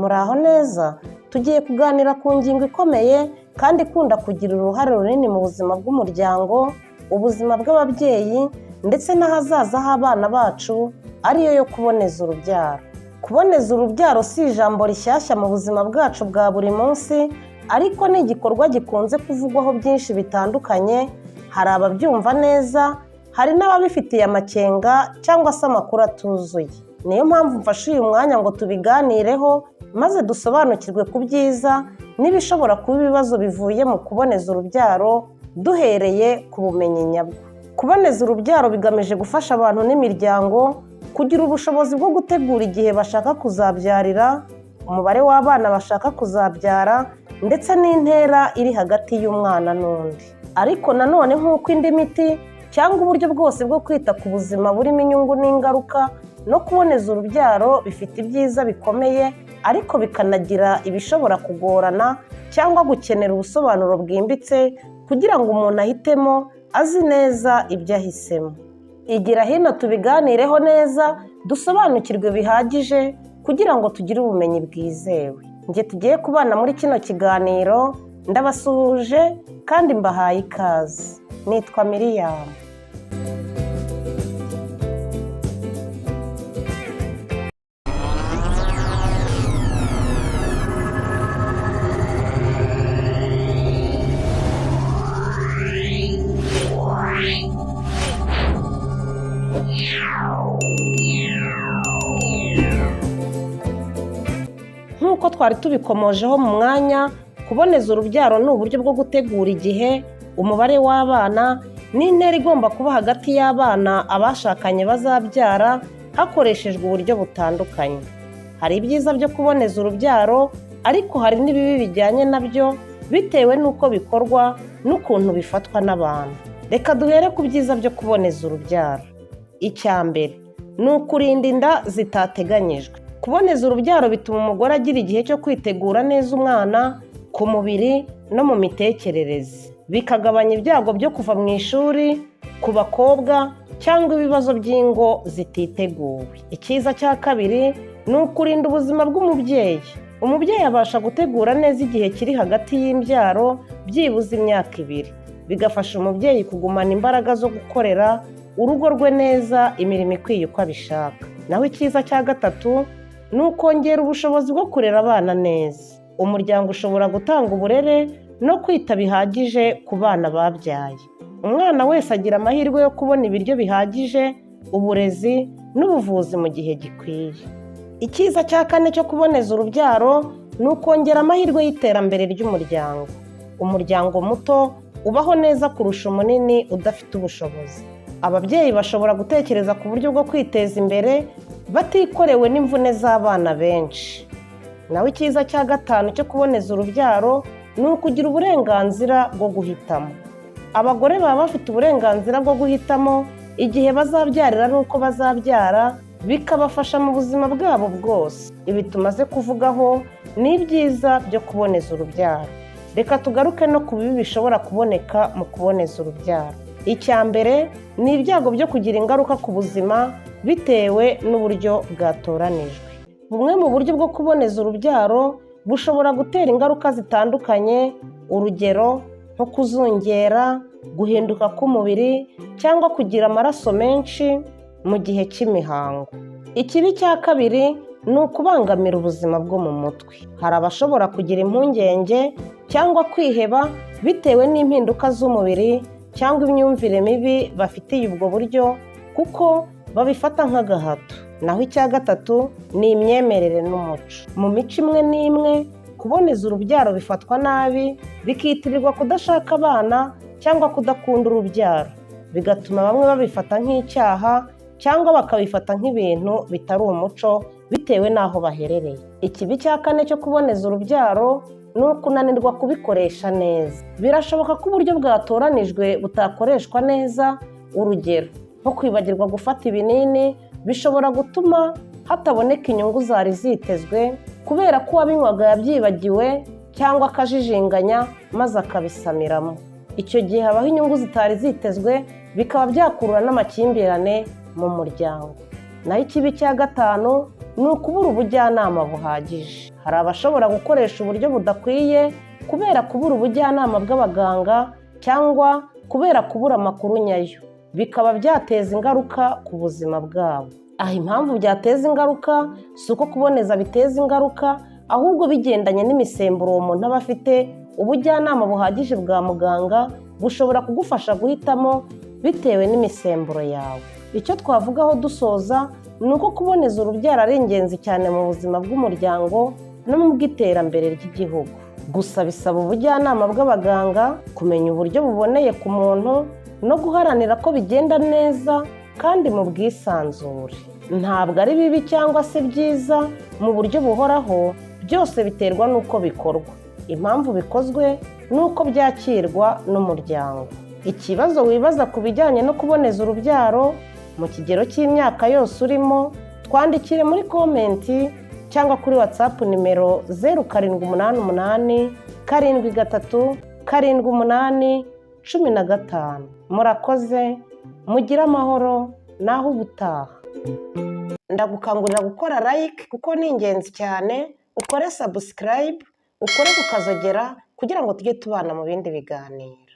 Muraho neza? Tugiye kuganira ku ngingo ikomeye kandi ikunda kugira uruhare runini mu buzima bw'umuryango, ubuzima bw'ababyeyi ndetse n'ahazaza h'abana bacu, ariyo yo kuboneza urubyaro. Kuboneza urubyaro si ijambo rishyashya mu buzima bwacu bwa buri munsi, ariko ni igikorwa gikunze kuvugwaho byinshi bitandukanye. Hari ababyumva neza, hari n'ababifitiye amakenga cyangwa se amakuru atuzuye. Niyo mpamvu mfashe uyu mwanya ngo tubiganireho, maze dusobanukirwe ku byiza n'ibishobora kuba ibibazo bivuye mu kuboneza urubyaro, duhereye ku bumenyi nyabwo. Kuboneza urubyaro bigamije gufasha abantu n'imiryango kugira ubushobozi bwo gutegura igihe bashaka kuzabyarira, umubare w'abana bashaka kuzabyara ndetse n'intera iri hagati y'umwana n'undi. Ariko nanone, nk'uko indi miti cyangwa uburyo bwose bwo kwita ku buzima burimo inyungu n'ingaruka, no kuboneza urubyaro bifite ibyiza bikomeye, ariko bikanagira ibishobora kugorana cyangwa gukenera ubusobanuro bwimbitse kugira ngo umuntu ahitemo azi neza ibyo ahisemo. Igira hino tubiganireho neza, dusobanukirwe bihagije kugira ngo tugire ubumenyi bwizewe. Njye tugiye kubana muri kino kiganiro ndabasuhuje kandi mbahaye ikaze. Nitwa Miriyamu. Nk'uko twari tubikomojeho mu mwanya, kuboneza urubyaro ni uburyo bwo gutegura igihe, umubare w'abana n'intera igomba kuba hagati y'abana abashakanye bazabyara, hakoreshejwe uburyo butandukanye. Hari ibyiza byo kuboneza urubyaro, ariko hari n'ibibi bijyanye nabyo bitewe n'uko bikorwa n'ukuntu bifatwa n'abantu. Reka duhere ku byiza byo kuboneza urubyaro. Icya mbere ni ukurinda inda zitateganyijwe. Kuboneza urubyaro bituma umugore agira igihe cyo kwitegura neza umwana ku mubiri no mu mitekerereze, bikagabanya ibyago byo kuva mu ishuri ku bakobwa cyangwa ibibazo by'ingo zititeguwe. Icyiza cya kabiri ni ukurinda ubuzima bw'umubyeyi. Umubyeyi abasha gutegura neza igihe kiri hagati y'imbyaro, byibuze imyaka 2, bigafasha umubyeyi kugumana imbaraga zo gukorera urugo rwe neza imirimo ikwiye uko abishaka. Naho icyiza cya gatatu ni ukongera ubushobozi bwo kurera abana neza. Umuryango ushobora gutanga uburere no kwita bihagije ku bana babyaye. Umwana wese agira amahirwe yo kubona ibiryo bihagije, uburezi n'ubuvuzi mu gihe gikwiye. Icyiza cya kane cyo kuboneza urubyaro ni ukongera amahirwe y'iterambere ry'umuryango. Umuryango muto ubaho neza kurusha umunini udafite ubushobozi. Ababyeyi bashobora gutekereza ku buryo bwo kwiteza imbere batikorewe n'imvune z'abana benshi. Naho icyiza cya gatanu cyo kuboneza urubyaro ni ukugira uburenganzira bwo guhitamo. Abagore baba bafite uburenganzira bwo guhitamo igihe bazabyarira n'uko bazabyara, bikabafasha mu buzima bwabo bwose. Ibi tumaze kuvugaho ni ibyiza byo kuboneza urubyaro. Reka tugaruke no ku bibi bishobora kuboneka mu kuboneza urubyaro. Icya mbere ni ibyago byo kugira ingaruka ku buzima bitewe n'uburyo bwatoranijwe. Bumwe mu buryo bwo kuboneza urubyaro bushobora gutera ingaruka zitandukanye, urugero nko kuzungera, guhinduka k'umubiri cyangwa kugira amaraso menshi mu gihe cy'imihango. Ikibi cya kabiri ni ukubangamira ubuzima bwo mu mutwe. Hari abashobora kugira impungenge cyangwa kwiheba bitewe n'impinduka z'umubiri cyangwa imyumvire mibi bafitiye ubwo buryo, kuko babifata nk'agahato. Naho icya gatatu ni imyemerere n'umuco. Mu mico imwe n'imwe, kuboneza urubyaro bifatwa nabi, bikitirirwa kudashaka abana cyangwa kudakunda urubyaro, bigatuma bamwe babifata nk'icyaha cyangwa bakabifata nk'ibintu bitari umuco bitewe n'aho baherereye. Ikibi cya kane cyo kuboneza urubyaro ni ukunanirwa kubikoresha neza. Birashoboka ko uburyo bwatoranijwe butakoreshwa neza, urugero nko kwibagirwa gufata ibinini bishobora gutuma hataboneka inyungu zari zitezwe kubera ko uwabinywaga yabyibagiwe cyangwa akajijinganya maze akabisamiramo. Icyo gihe habaho inyungu zitari zitezwe, bikaba byakurura n'amakimbirane mu muryango. Naho ikibi cya gatanu ni ukubura ubujyanama buhagije. Hari abashobora gukoresha uburyo budakwiye kubera kubura ubujyanama bw'abaganga cyangwa kubera kubura amakuru nyayo, bikaba byateza ingaruka ku buzima bwabo. Aha impamvu byateza ingaruka si uko kuboneza biteza ingaruka, ahubwo bigendanye n'imisemburo uwo muntu aba afite. Ubujyanama buhagije bwa muganga bushobora kugufasha guhitamo bitewe n'imisemburo yawe. Icyo twavugaho dusoza ni uko kuboneza urubyaro ari ingenzi cyane mu buzima bw'umuryango no mu bw'iterambere ry'igihugu. Gusa bisaba ubujyanama bw'abaganga, kumenya uburyo buboneye ku muntu no guharanira ko bigenda neza kandi mu bwisanzure. Ntabwo ari bibi cyangwa se byiza mu buryo buhoraho, byose biterwa n'uko bikorwa, impamvu bikozwe n'uko byakirwa n'umuryango. Ikibazo wibaza ku bijyanye no kuboneza urubyaro mu kigero cy'imyaka yose urimo, twandikire muri comment cyangwa kuri WhatsApp nimero 0788 73 78 15. Murakoze, mugire amahoro, naho ubutaha. Ndagukangurira gukora like kuko ni ingenzi cyane, ukore subscribe, ukore ku kazogera kugira ngo tujye tubana mu bindi biganiro.